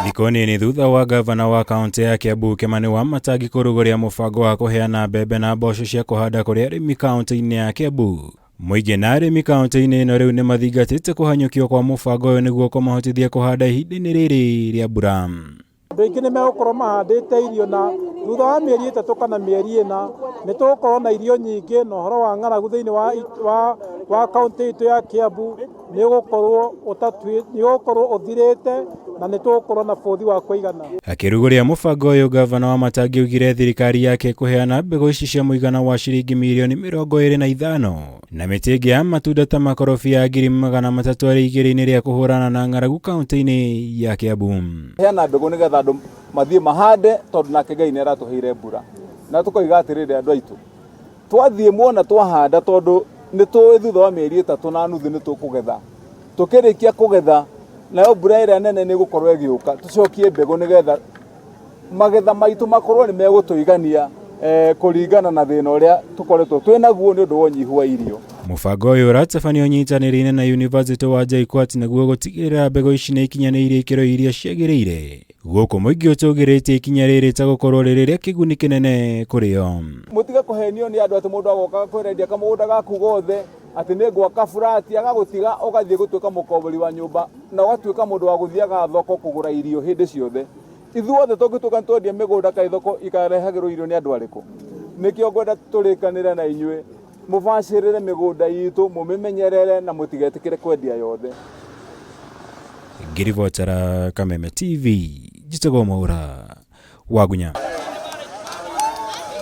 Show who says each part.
Speaker 1: Thikũ nini thutha wa gavana wa kaunti ya Kiambu Kimani Wamatangi kũrugũria mũbango wa kũheana mbembe na mboco cia kũhanda kũrĩ arĩmi kaunti-inĩ ya Kiambu, mũingĩ na arĩmi kaunti-inĩ ĩno rĩu nĩmathingatĩte kũhanyũkio kwa mũbango ũyũ nĩguo kũmahotithia kũhanda ihinda-inĩ rĩrĩ rĩa mbura.
Speaker 2: Andũ aingĩ nĩ megũkorwo mahandĩte irio na thutha wa mĩeri ĩtatũ kana mĩeri ĩna nĩ tũgũkorwo na irio nyingĩ na ũhoro wa ng'aragu thĩinĩ wa, wa, wa kaunti itũ ya Kiambu nĩ ũgũkorwo nĩ ũgũkorwo ũthirĩte na nĩ tũgũkorwo na bũthi wa kũigana.
Speaker 1: Akĩrugũria mũbango ũyũ, Gavana Wamatangi augire thirikari yake ĩkũheana mbegũ ici cia mũigana wa ciringi mirioni 25 na mĩtĩ ĩngĩ ya matunda ta makorobia 300,000 arĩ igĩrĩ-inĩ rĩa kũhũrana na ng'aragu kaunti-inĩ ya Kiambu.
Speaker 3: Heana mbegũ nĩgetha andũ mathiĩ mahande tondũ nake Ngai nĩ aratũheire mbura. Na tũkoiga atĩrĩrĩ andũ aitũ, twathiĩ muona twahanda tondũ nĩ tũĩ thutha wa mĩeri ĩtatũ na nuthu nĩ tũkũgetha. Tũkĩrĩkia kũgetha nayo mbura ĩrĩa nene nĩ ĩgũkorwo ĩgĩũka tũcokie mbegũ nĩgetha magetha maitũ makorwo nĩ megũtũigania eh, kũringana na thĩna ũrĩa tũkoretwo twĩ naguo nĩ ũndũ wa ũnyihu wa irio.
Speaker 1: Mũbango ũyũ ũratabanio ũnyitanĩri-inĩ na University wa JKUAT nĩguo gũtigĩrĩra mbegũ ici nĩ ikinyanĩirie ikĩro iria ciagĩrĩire. Gũkũ mũingĩ ũtũgĩrĩtie ikinya rĩrĩ ta gũkorwo rĩrĩ rĩa kĩguni kĩnene kũrĩ o.
Speaker 3: Mũtige kũhenio nĩ andũ atĩ mũndũ agoka agakwĩra endia kamũgũnda gaku gothe atĩ nĩ ngwaka burati agagũtiga ũgathiĩ gũtuĩka mũkombori wa nyũmba na ũgatuĩka mũndũ wa gũthiaga thoko kũgũra irio hĩndĩ ciothe. Ithuothe tũngĩtuĩka nĩ twendia mĩgũnda kaĩ thoko ikarehagĩrwo irio nĩ andũ arĩkũ? Nĩkĩo ngwenda tũrĩkanĩre na inyuĩ mũbacĩrĩre mĩgũnda itũ, mũmĩmenyerere na mũtigetĩkĩre kwendia yothe.
Speaker 1: Ngĩribotera Kameme TV, njĩtagwo Mwaura Wagunya.